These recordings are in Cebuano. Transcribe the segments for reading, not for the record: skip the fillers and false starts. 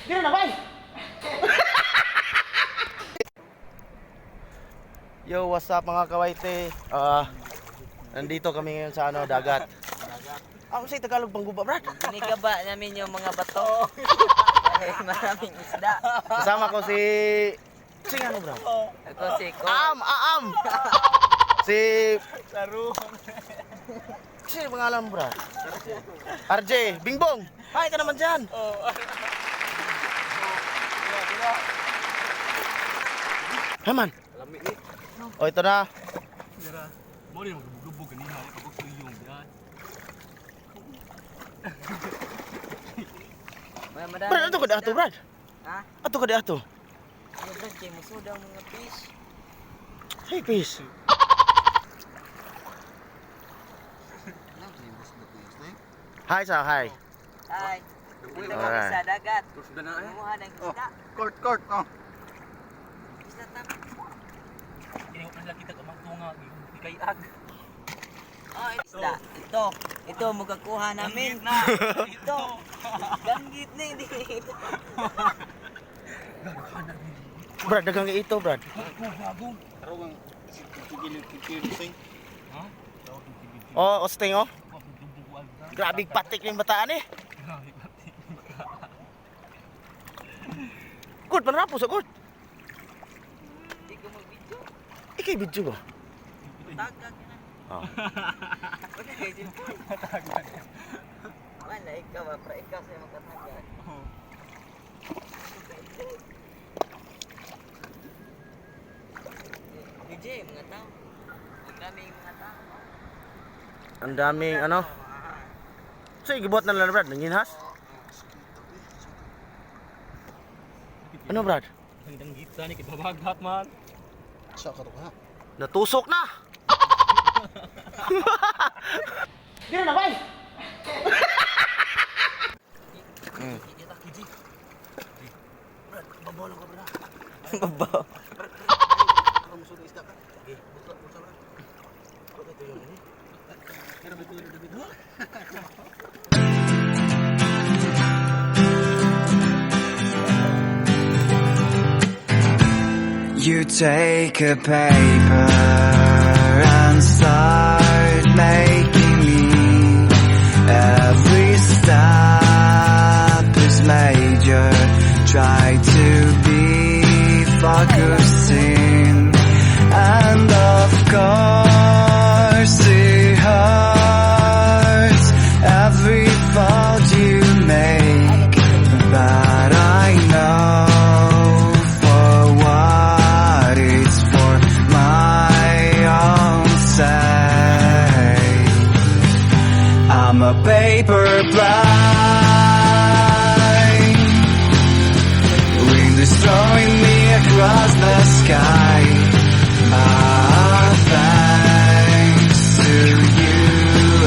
Dira na bay. Yo, what's up, mga kawaite? Nandito kami ngayon sa ano, dagat. Ah, sa Tagalog pangguba, brad. Binigaba namin yung mga bato. Dahil maraming isda. Kasama ko si ano, brad? Ako si Ko. Am, aam. Si Saro. Si pangalan mo, brad? RJ, Bingbong. Hi ka naman dyan. Hey man. Oh, ito na. Dira. Mo rin magbugubog kanina kapag tuyong yan. Madami. Brad, ato ka di ato, brad. Ha? Ato ka di ato. Ano, brad, kay musuda ang mga fish. Hey, peace. Hi sa hi. Hi. Dito kami Alright. sa dagat. Kumuha ng isda. Court, court, oh. Isda tama. Kini ko lang kita ka magtunga kay ag. Oh, isda. Ito. Ito, magakuha namin. Ito. Ganggit na hindi. Ito. Brad, dagang ito, brad. Ha? Oh, osting oh. Grabe patik ng bataan eh. Good, panrapo sa good. Hindi ko mag-video. Ikay video ba? Tagag na. Oh. Wala kay cellphone. Wala, ikaw ba? Pra ikaw sa'yo magkatagal. DJ, mga tao. Ang daming mga tao. Ang daming ano. So, gibuhat na lang, brad, nanginhas. Ano, brad? Ang danggit sa ni kay babagat man. Sa ka to ha? Natusok na. Dira na bay. Brad, babaw lang ka, brad. Babaw. You take a paper and start making me. Every step is major. Try to be focusing, and of course it hurts every fault you make. But I know for what it's for my own sake. I'm a paper plane. Wind is throwing me across the sky. Ah, thanks to you,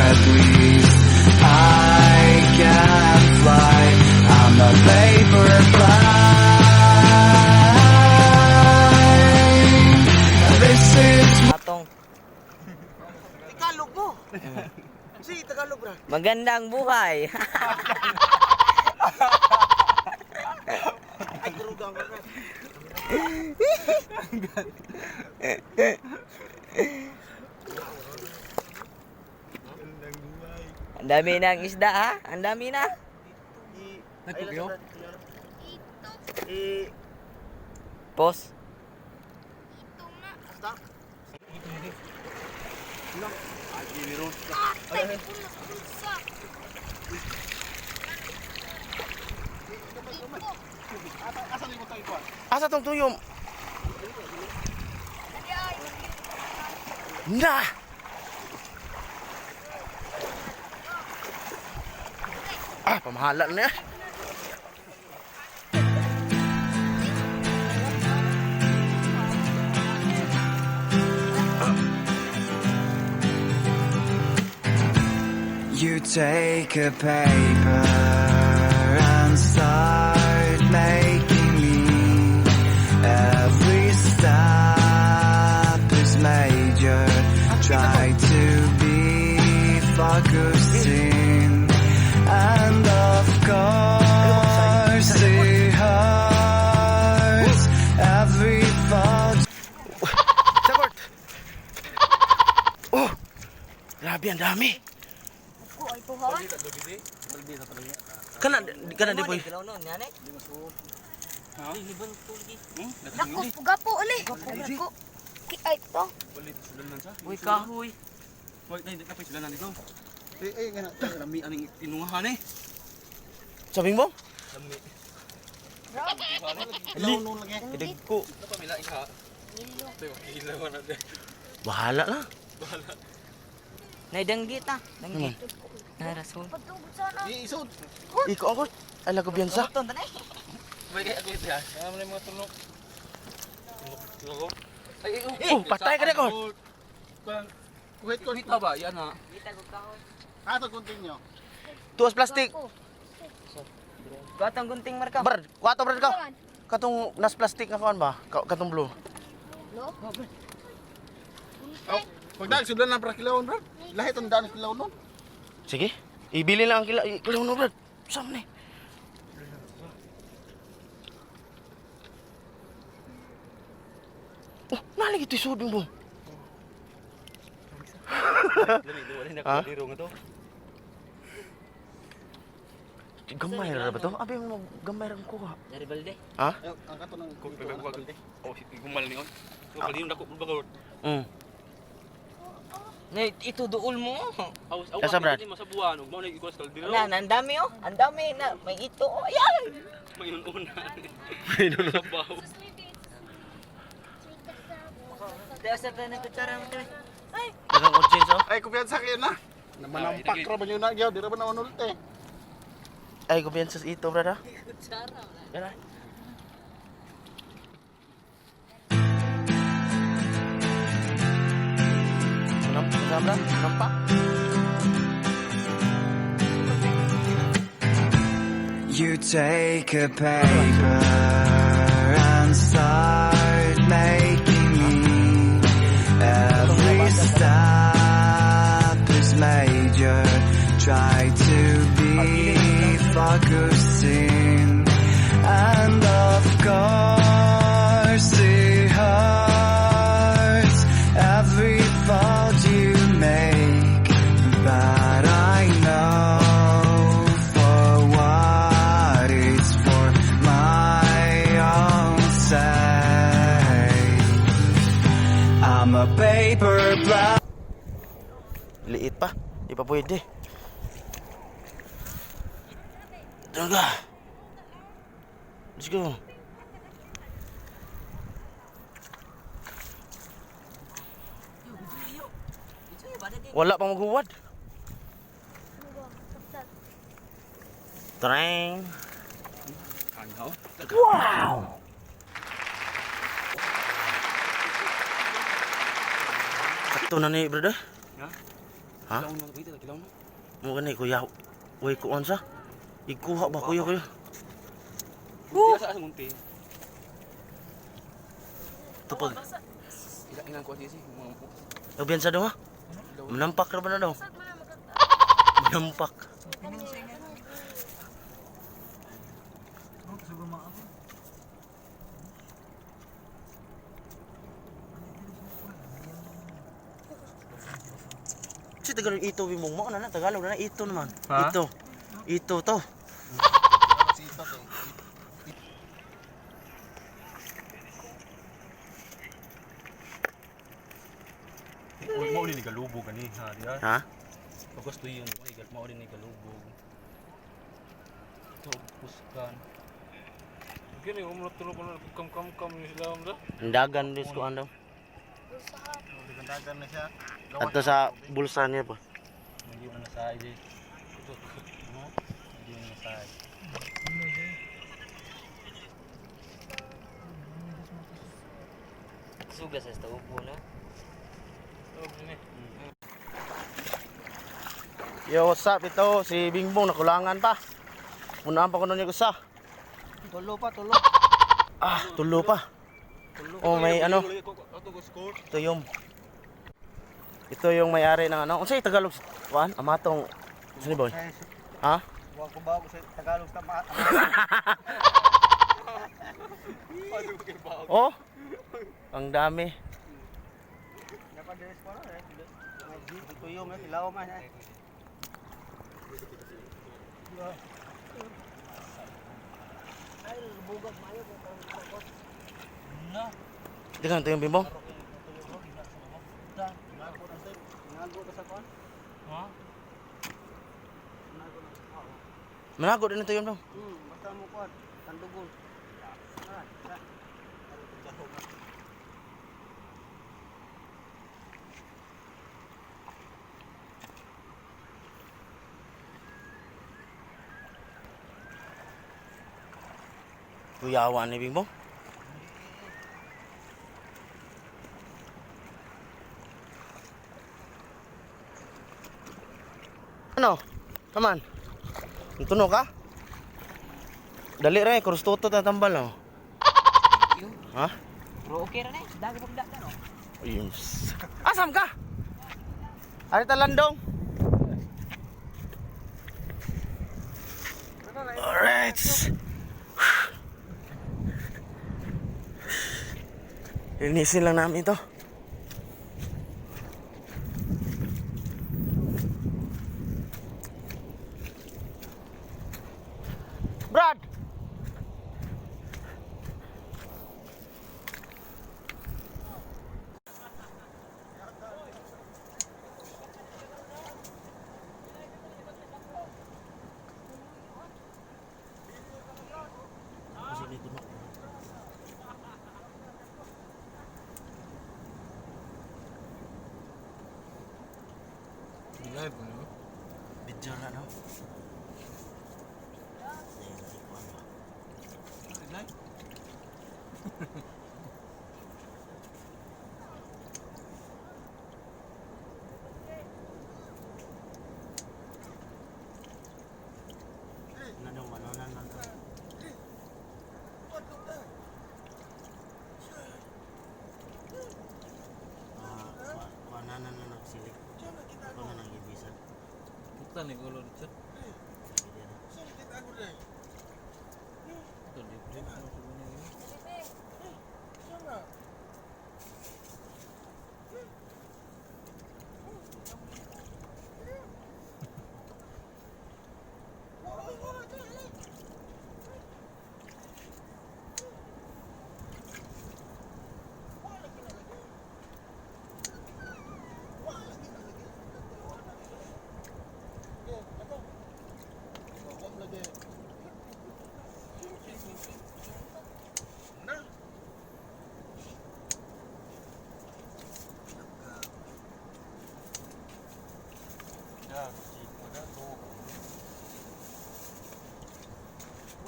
at least I can fly. I'm a paper plane. This is Atong. Tagalog mo. Si Tagalog, brad. Magandang buhay. Ay, kurugang ka, brad. Ang dami ng isda ha. Ang dami na. Nagtubyo? I Pos. Asa tong tuyom? Na! Ah, pamahala na yan. You take a paper and start making me. Every step is major. Try to be focusing, and of course it Grabe, ang dami. Ko ay tuha. Kana kana di boy. Kilaw noon, yan eh. Dako pugapo uli. Dako. Ay to. Balit sulanan sa. Uy, kahoy. Wait, dai kapay sulanan dito. Eh, eh, gana. Lami aning tinungahan eh. Sabi mo? Lami. Kilaw nun lagi. Idag ko. Ito pa mila iha. Ito kilaw na de. Bahala na. Nay, danggit ah. Danggit. Narasul. Pagtugod sana. Eh, isod. Iko ako. Ay, la kumpiyansa. Ito, tanay. May kay ako ito ha. Kaya mo na yung mga tunok. Tunok. Ay, ay, Oh, patay ka na ko. Kuhit ko. Kita ba? Yan ha. Kita ko kahoy. Ah, to continue. Tuas plastic. Gatang gunting marka. Brad, kwato brad ka. Katong nas plastic nga kuan ba? Katong blue. No? Oh, pagdag sudlan para kilaw bro. Lahi tong daan kilaw nun. Sige. Ibili lang ang kila kilaw no brad. Sam ni. Oh, nalagi ito isudin mo. Lami, wala na Ha? kaliro nga to. Gamay ra ba to? Abi mo gamay ra ko ha. Dari balde. Ha? Eh, ang kato ng Kung may bagwag. Oh, gumal ni on. So kaliro dako ba ko. Nay, ito duol mo. Awas awas. Asa, Brad? Mo sa buwan ug mao na ikuas kaldero. Na, ang dami oh. Ang dami na. May ito oh. Ayan. May una. Sabaw. Dahil sa tayo ng kutsara mo tayo. Ay. Dagang audience oh. Ay, kumpiyansa kayo na. Namanampak ra ba yun na gyud, di ra ba na unulte. Ay, kumpiyansa sa ito brad ha. Kutsara. Yan ah. Nampak, nampak, nampak. You take a paper and start making me. Every step is major. Try to be focusing, and of course it hurts every thought you make. But I know for what it's for my own sake. I'm a paper bag. Liit pa. Di pa pwede. Talaga. Let's go. Wala pa maghuwad. Trang. Kanyaw. Wow! Sakto na ni, brother. Ha? Ha? Kilaw na, wait, kilaw na. Mo gani kuya. Way kuon sa. Ikuha ba kuya kuya? Woo! Sa munti. Tupag. Ila inang ko si mga Ubiyan sa daw ha? Manampak ra ba na daw? Manampak. Si Tagalog ito bimong mo na na Tagalog na na ito naman. Ha? Ito. Ito to. Si ito kay. Uy, mao ni galubog gani ha, di ha. Ha? Pagkas tuyo mo ay mao ni galubog. Ito puskan. Gini, umulot tulog ko na kam kam kam yung sila umda. Dagan dis ko ano. Dagan na siya. Ato sa bulsa niya pa. Hindi mo na sa ide. Ito. Hindi mo na sa. Suga sa ubo na. Yo, what's up? Ito si Bingbong nakulangan pa. Unaan pa ko nun yung usa. Tulo pa, tulo. Ah, tulo pa. Oh, may ano, Ato ko score. ito yung ito yung may-ari ng ano. Unsay Tagalog kuan? Amatong sino boy? Ha? Wa ko ba sa Tagalog sa ma. Oh. Ang dami. Ang tuyo man, ilaw man. Eh. Di ka tuyong, Bimbong? Nago na sa kuan. Ha? Manago din ang tuyong, dong. Basta mo kuan, tandugol. Kuyawan ni Bimbong. Ano? Kaman. Tuno ka? Dali ra eh, krustuto ta tambal oh. Ha? Bro, okay ra na eh. Dagi pag dagda no. Ayun. Asam ka? Ari ta landong. Alright. Linisin lang namin ito. Brad! Live ano? Video na, no? Live. Ano, ano, ano, ano. Ah, wa na na na nagsilik. Ako na nang ibisan. Puta ni gulo dito. Ito libre na ako niya.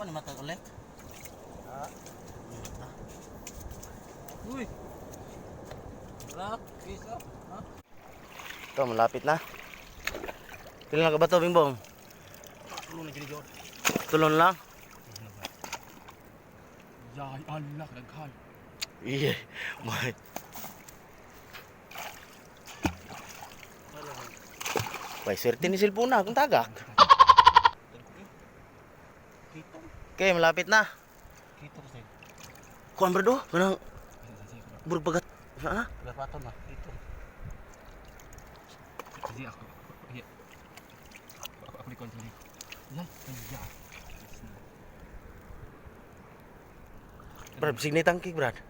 Wa ni mata ulit. Ha? Uy. Rock, isa. Ha? Ito, malapit na. Pila na ka ba to, Bingbong? Tulon lang. Yay, Allah, daghan. Iye, may. Bay, swerte ni cellphone na, kung tagak. Okay, malapit na. Kito kasi. Kuan bro, kanang burg bagat. Ha? Gapaton na, ito. Kasi ako. Iya. Ako ni kontrol. Ya, ya. Brad, bisig ni tangkig, Brad.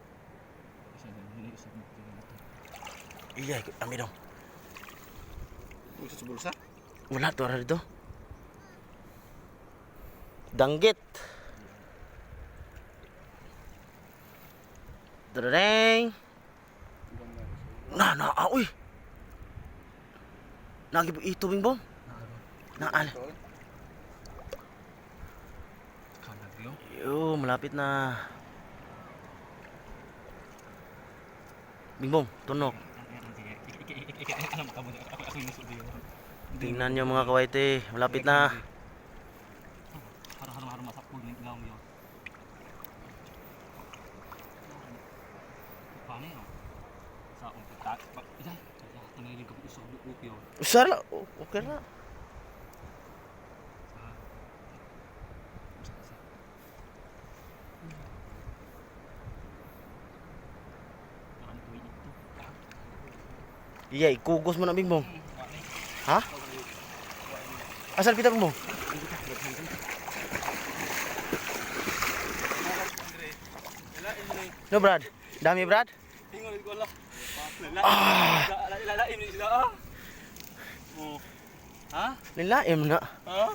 Iya, ami dong. Sa bulsa? Wala to ara dito. Danggit. Dareng. Na na ah, uy. Nagi ito bing bom. Naal. Kanagyo. Yo, malapit na. Bingbong, tunok. Tingnan nyo mga kawaite, malapit na. Haro-haro masapul ng ilaw yun. Paano yun? Sa umpita. Iya, iya, tangilin ko usog buok yun. Sara, okay na. Parang tuwi ito. Iya, ikugos mo na, Bingbong. Ha? Asal pita mo? No, Brad. Dami, Brad. Ingon ko lang. Ah. Lalaim ni sila ah. Oh. Ha? Nilaim na. Ha?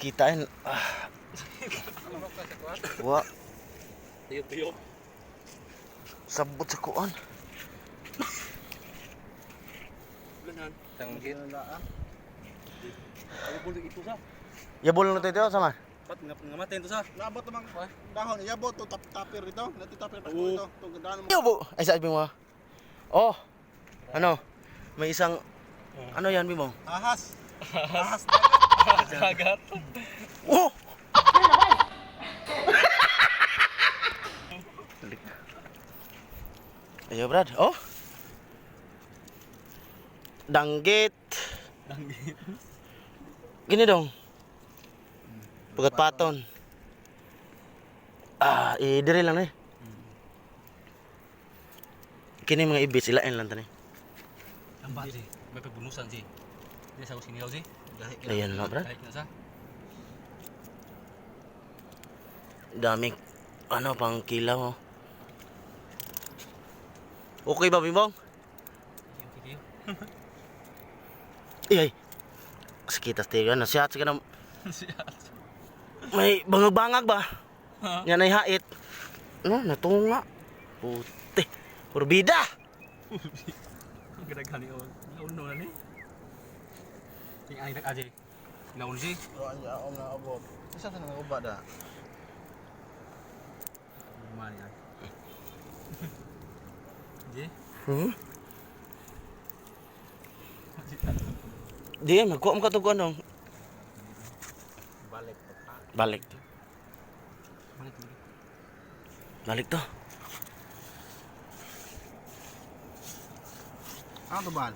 Kitain. Ah. Wa, Tuyok-tuyok. sabot sa kuan. Tanggit. Ay, ito sa. Yabol na tayo sama. Pat nga nga matay ito sa. Naabot namang dahon, yabot to tap tapir ito. Nati tapir pa ito. Tong dahon mo. Yabo. Ay sabi mo. Ah. Oh. Ano? May isang ano yan, Bimo? Ahas. Ahas. Dagat. Oh! Ayo, Brad. Oh. Danggit. Danggit. Gini dong. Pugat paton. Ah, i-dire lang eh. Kini mga ibis ilain lang tani. Ang bati. May pagbunusan si. Di sa sinilaw si. Ayan na, Brad. Kahit na sa. Daming ano pang kilaw oh. Okay ba, Bimbong? Sige. Ay, ay. Sakit as tiga na siya sige na may bangag-bangag ba? Yan ay hait. No, natunga. Puti. Puro bida. Ang gadaghani o. Laon na ni. Ting ani nag aje. Laon si. Oh, ay, aom na abot. Isa sa nang uba da. Mani ay. Je. Di, magkuha mo ka to ano. Balik. Balik. Balik balik. Balik to. Ano to ba?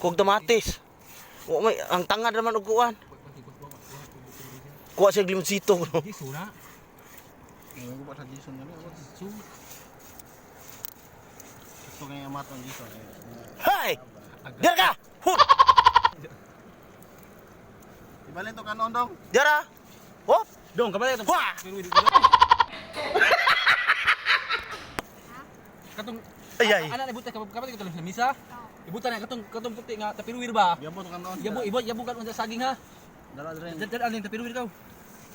Kog tomates. Wa may ang tangad naman og kuan. Kuha siya limonsito no. Di sura. Ang uba sa Jason yan. Abot. Su. Gusto kaya amat ang Jason. Eh. Hey! Dira ka! Hut! Ibalik to kanon dong. Dira! Hop! Dong kabalik to. Wah! Katong Ay ay. Ana ibutan ka kabalik ka sa misa. Ibutan na katong katong puti nga tapiruwir ba? Yabot to kanon. Yabo ibo yabo ka sa saging ha. Dala dere. Dal dal tapiruwir ka.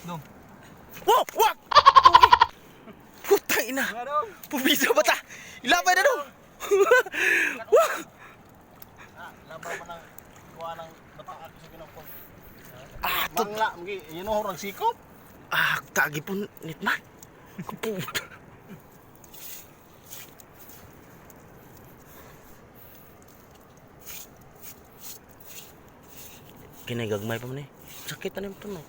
Dong. Wow! Wak! Putang ina! Pubisa ba ta? Ilabay na dong! Wah! Labaw pa ng kuha ng bataak sa ginoo. Ah, mangla magi yun ang sikop. Ah, tagi po nitman. Puta. Kinagagmay pa man eh. Sakit na nito man.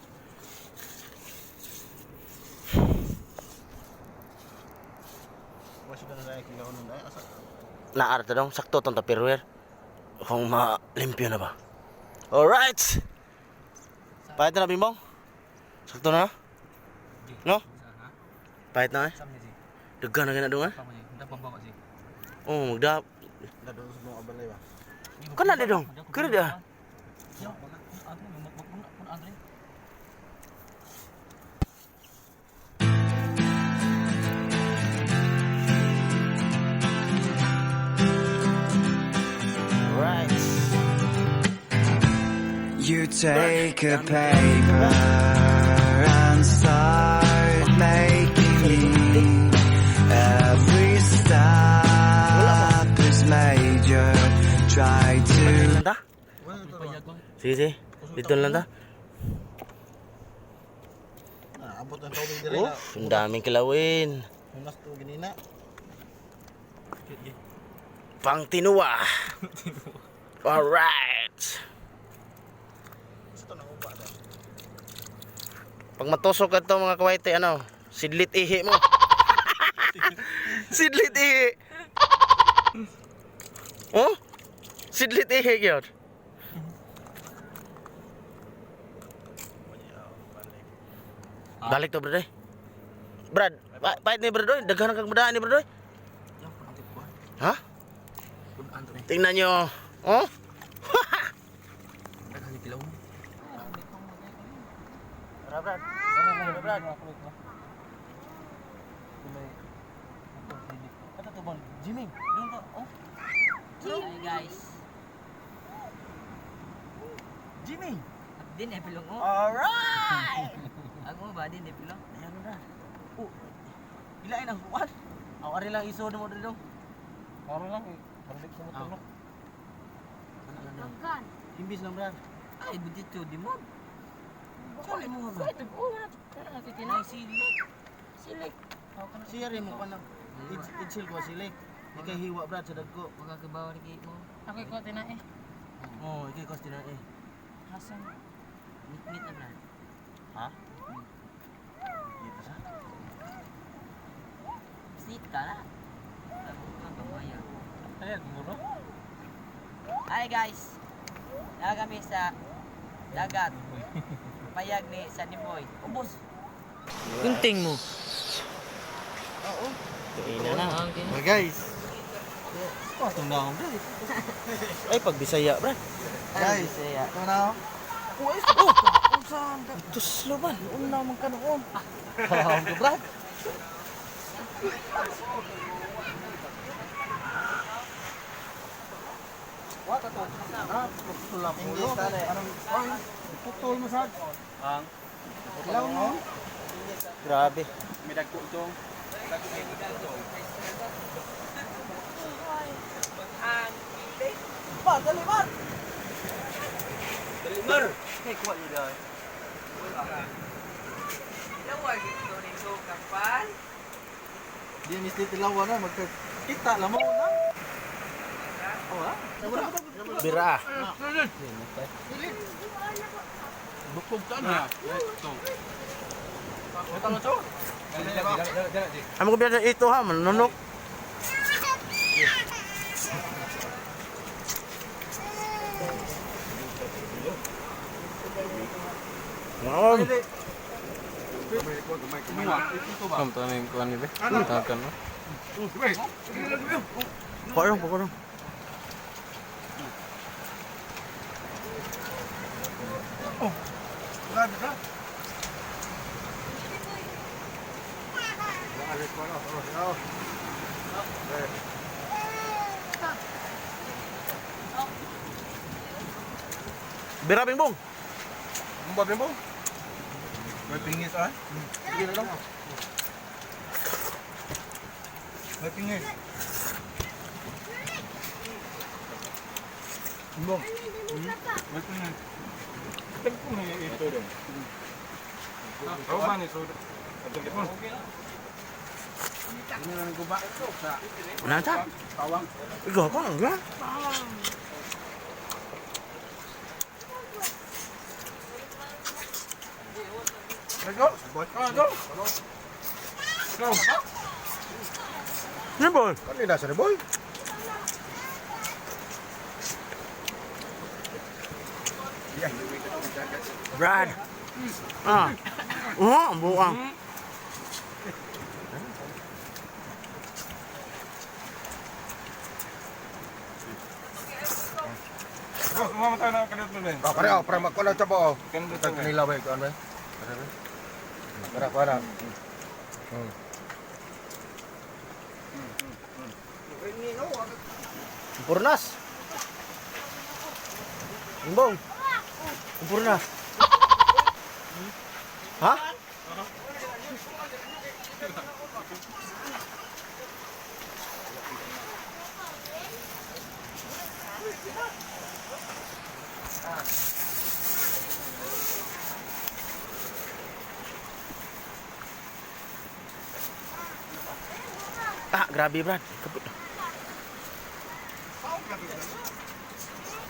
Wa siya na kung gawon nun asa. Naarta dong, sakto tong tupperware. Kung malimpyo na ba. Alright! Pahit na, Bimbong? Sakto na? No? Pahit na eh. Daghan na gina dong eh. Oh, magda. Dadon sa mga abalay ba. Kana di dong. Kana di ah. Right. You take a paper and start making me. Every step is major. Try to Lang ta? Sige, sige. Dito lang ta. Ah, abot ang tubig dire Oh, na. ang daming kilawin. Hunas to ginina. Pang tinuwa. Alright. Isa to nang uba da. Pag matusok ka to mga kawaite, ano, sidlit ihi mo. Sidlit ihi. Oh? Sidlit ihi gyud. Balik to, brother. Brad, pahit ni Brad oy, daghan kag madaan ni Brad oy. Ha? Tingnan nyo. Oh? Tara, Brad. Tara, Brad. Ano to, Bon? Jimmy, doon ka. Oh. Hi guys. Jimmy. Din eh pilong oh. Alright. Ako ba din eh pilong? Ayan na. Oh. Ilain ang kuwan. Aw, ari lang isod mo dito. Ano lang eh. Balik sa matulog. Daghan. Imbis lang, Brad. Ay, budito di mo. Sali mo nga. Oh, wala. Tara, titinay. Silik. Siya rin mo pa nang itsil ko silik. Ikay hiwa, Brad, sa dagko. Magkakabaw ni mo. Ako ikaw tinay. Oh, ikay kosti na eh. Hasan. Mitmit na brad. Ha? Dito sa. Sita na. Tabo ka kamaya. Ayan, muro. Hi guys. Naa kami sa dagat. Payag ni Sunny Boy. Ubos. Kunting mo. Kaina na. Oh, guys. Patong na akong, Brad. Ay, pag Bisaya, Brad. Guys. Ito na. Tuslo ba? Una man ka noon. Kahang Brad. English tali. Anong putol mo sa? Ang Ilaw mo. Grabe. may dagko ito. Di misli tilawan na magkita lang mo na. Oh, ha? Bira. Bukog ta na. Ito. Ito to. Amo ko biya ito ha, manunok. Ngaon. Kam to na yung kuan ni be. Takan no. Parang, parang. Bira bingbong. Mba bimbo? May pingis ah. Sige na lang. May pingis. Bimbo. May pingis. Tagpo na ito din. Oh, man ito. Atong mo. Nasa? Ikaw ko ang ga. Let's go. Go. Go. Ano boy? Kanina sa boy. Brad. Ah. Oh, ang buang. Bro, sumama tayo na kanito din. Ah, pare, oh, pare magkuan na chabo. Oh. Kanito Tag kanila ba kuan ba? Para para. Purnas. Imbong. Purnas. Ha? Ah, grabe Brad. Kapit.